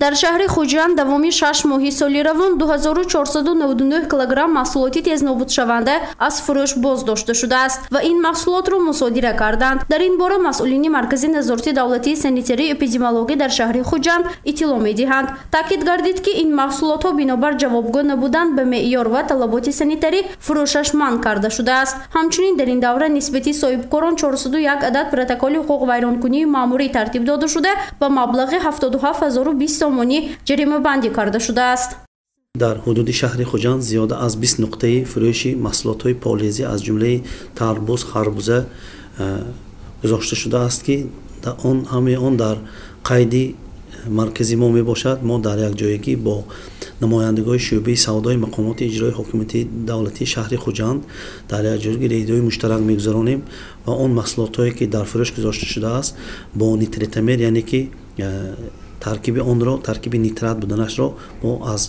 Дар шаҳри Хуҷанд давоми 6 моҳи соли равон 2499 килограмм маҳсулоти тезнобудшаванда аз фурӯш боздошта шудааст ва ин маҳсулотро мусодира карданд. Дар ин бора масъулини Маркази назорати давлатии санитарию эпидемиологӣ дар шаҳри Хуҷанд иттилоъ медиҳанд. Таъкид гардид, ки ин маҳсулотҳо бинобар ҷавобгӯ набудан ба меъёр ва талаботи санитарӣ фурӯшаш манъ карда шудааст. Ҳамчунин дар ин давра нисбати соҳибкорон 401 адад протоколи ҳуқуқвайронкунии маъмурӣ тартиб дода шуда, ба маблағи 77 020 сомонӣ ҷаримабандӣ карда шудааст. Дар ҳудуди шаҳри Хуҷанд зиёда аз 20 нуқтаи фурӯши маҳсулотҳои полезӣ, аз ҷумлаи тарбуз, харбуза гузошта шудааст, ки он ҳамаи он дар қайди маркази мо мебошад. Мо дар якҷоягӣ бо намояндагони шӯъбаи савдои мақомоти иҷрои ҳокимияти давлатии шаҳри Хуҷанд дар якҷоягӣ рейдҳои муштарак мегузаронем ва он маҳсулотҳое, ки дар фурӯш гузошта шудааст, бо нитритомер, яъне ки таркиби онро, таркиби нитрат буданашро мо аз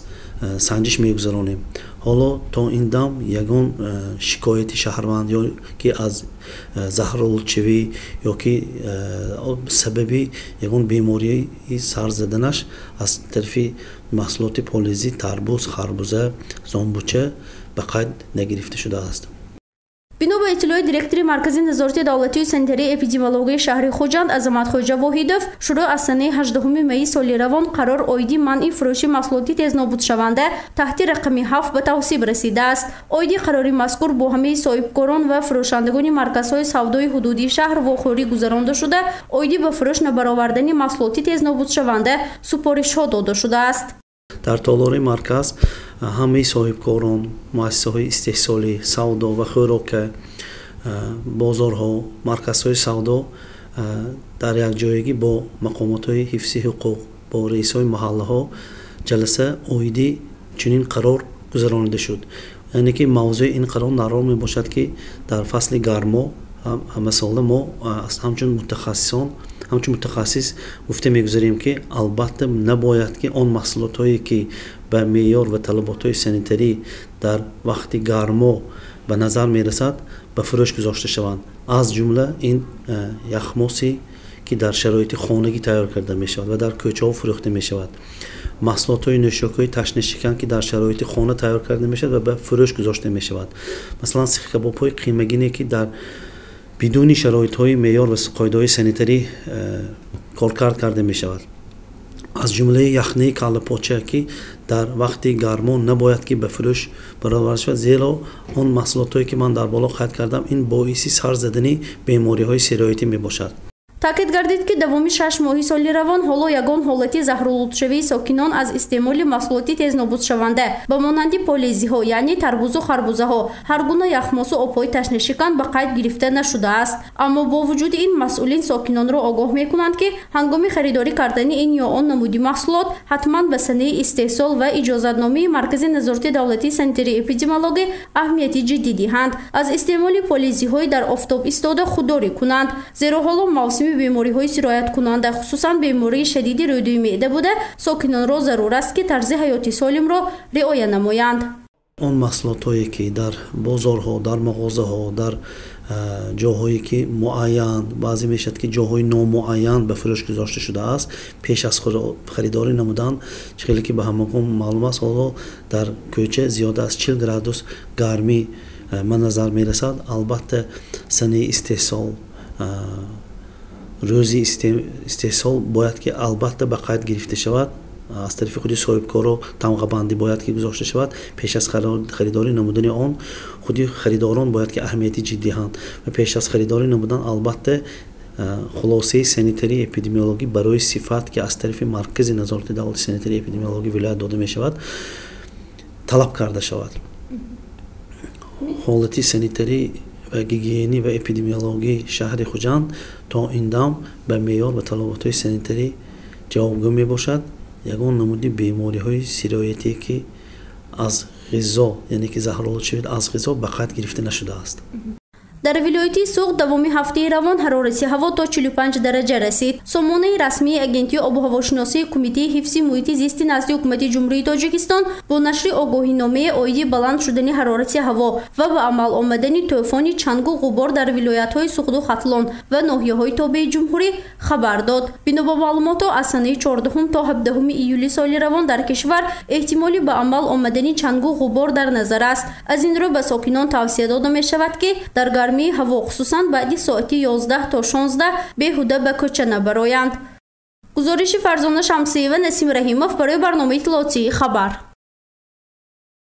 санҷиш мегузаронем. Ҳоло то ин дам ягон шикояти шаҳрванд ё ки аз заҳролудшавӣ ё ки сабаби ягон бемории сар заданаш аз тарафи маҳсулоти полезӣ, тарбуз, харбуза, зомбуча ба қайд нагирифта шудааст. Бино ба иттилои директори Маркази назорати давлатию санитарии эпидемиологии шаҳри Хуҷанд Азаматхоҷа Воҳидов, шурӯъ аз санаи 18 майи соли равон қарор оиди манъи фурӯши маҳсулоти тезнобудшаванда таҳти рақами 7 ба тавсиб расидааст. Оиди қарори мазкур бо ҳамаи соҳибкорон ва фурӯшандагони марказҳои савдои ҳудудии шаҳр вохӯрӣ гузаронда шуда, оиди ба фурӯш набаровардани маҳсулоти тезнобудшаванда супоришҳо дода шудааст. Дар толори марказ ҳамаи соҳибкорон, муассисаҳои истеҳсолӣ, савдо ва хӯрока, бозорҳо, марказҳои савдо дар якҷоягӣ бо мақомотҳои ҳифзи ҳуқуқ, бо раисҳои маҳаллаҳо ҷаласа оиди чунин қарор гузаронида шуд. Яъне ки мавзӯи ин қарор дар он мебошад, ки дар фасли гармо ҳамасола мо ҳамчун мутахассисон, ҳамчун мутахассис гуфта мегузарем, ки албатта набояд ки он маҳсулотҳое, ки ба меъёр ва талаботҳои санитарӣ дар вақти гармо ба назар мерасад, ба фурӯш гузошта шаванд. Аз ҷумла ин яхмосе, ки дар шароити хонагӣ тайёр карда мешавад ва дар кӯчаҳо фурӯхта мешавад, маҳсулотҳои нӯшокиҳои ташнашикан, ки дар шароити хона тайёр карда мешавад ва ба фурӯш гузошта мешавад, масалан сихкабобҳои қимагине, ки дар бидуни шароитҳои меъёр ва қоидаҳои санитарӣ коркард карда мешавад, аз ҷумлаи яхнаи каллапоча, ки дар вақти гармо набояд ки ба фурӯш бароварда шавад, зеро он маҳсулотҳое, ки ман дар боло қайд кардам, ин боиси сар задани бемориҳои сироятӣ мебошад. Таъкид гардид, ки давоми 6 моҳи соли равон ҳоло ягон ҳолати заҳролудшавии сокинон аз истеъмоли маҳсулоти тезнобудшаванда ба монанди полезиҳо, яъне тарбузу харбузаҳо, ҳар гуна яхмосу обҳои ташнашикан ба қайд гирифта нашудааст. Аммо бо вуҷуди ин масъулин сокинонро огоҳ мекунанд, ки ҳангоми харидорӣ кардани ин ё он намуди маҳсулот ҳатман ба санаи истеҳсол ва иҷозатномаи Маркази назорати давлатии санитарии эпидемиологӣ аҳамияти ҷиддӣ диҳанд, аз истеъмоли полезиҳои дар офтоб истода худдорӣ кунанд, зеро ҳоло мавсими бемориҳои сирояткунанда, хусусан бемории шадиди рӯдуи меъда буда, сокинонро зарур аст, ки тарзи ҳаёти солимро риоя намоянд. Он маҳсулотҳое, ки дар бозорҳо, дар мағозаҳо, дар ҷоҳое ки муайян, баъзе мешавад, ки ҷоҳои номуайян ба фурӯш гузошта шудааст, пеш аз харидорӣ намудан, чӣ хеле ки ба ҳамагон маълум аст, ҳоло дар кӯча зиёда аз 40 градус гармӣ ба назар мерасад, албатта санаи истеҳсол, рӯзи истеҳсол бояд ки албатта ба қайд гирифта шавад, аз тарафи худи соҳибкоро тамғабандӣ бояд ки гузошта шавад. Пеш аз харидорӣ намудани он худи харидорон бояд ки аҳамияти ҷиддӣ диҳанд ва пеш аз харидорӣ намудан албатта хулосаи санитарии эпидемиологӣ барои сифат, ки аз тарафи Маркази назорати давлати санитарии эпидемиологӣ вилоят дода мешавад, талаб карда шавад. Ҳолати санитарӣ ва гигиенӣ ва эпидемиологии шаҳри Хуҷанд то ин дам ба меъёр ва талаботҳои санитарӣ ҷавобгӯ мебошад. Ягон намуди бемориҳои сироятие, ки аз ғизо, яъне ки заҳролуд шавид аз ғизо, ба қайд гирифта нашудааст. Дар вилояти Суғд давоми ҳафтаи равон ҳарорати ҳаво то 45 дараҷа расид. Сомонаи расмии Агентии обуҳавошиносии Кумитаи ҳифзи муҳити зисти назди Ҳукумати Ҷумҳурии Тоҷикистон бо нашри огоҳиномаи оиди баланд шудани ҳарорати ҳаво ва ба амал омадани тӯфони чангу ғубор дар вилоятҳои Суғду Хатлон ва ноҳияҳои тобеи ҷумҳурӣ хабар дод. Бино ба маълумотҳо, аз санаи 14 то 17 июли соли равон дар кишвар эҳтимоли ба амал омадани чангу ғубор дар назар аст. Аз ин рӯ ба сокинон тавсия дода мешавад, ки дар гармии ҳаво, хусусан баъди соати 11 то 16, беҳуда ба кӯча набароянд. Гузориши Фарзона Шамсиева, Насим Раҳимов барои барномаи иттилоотии «Хабар».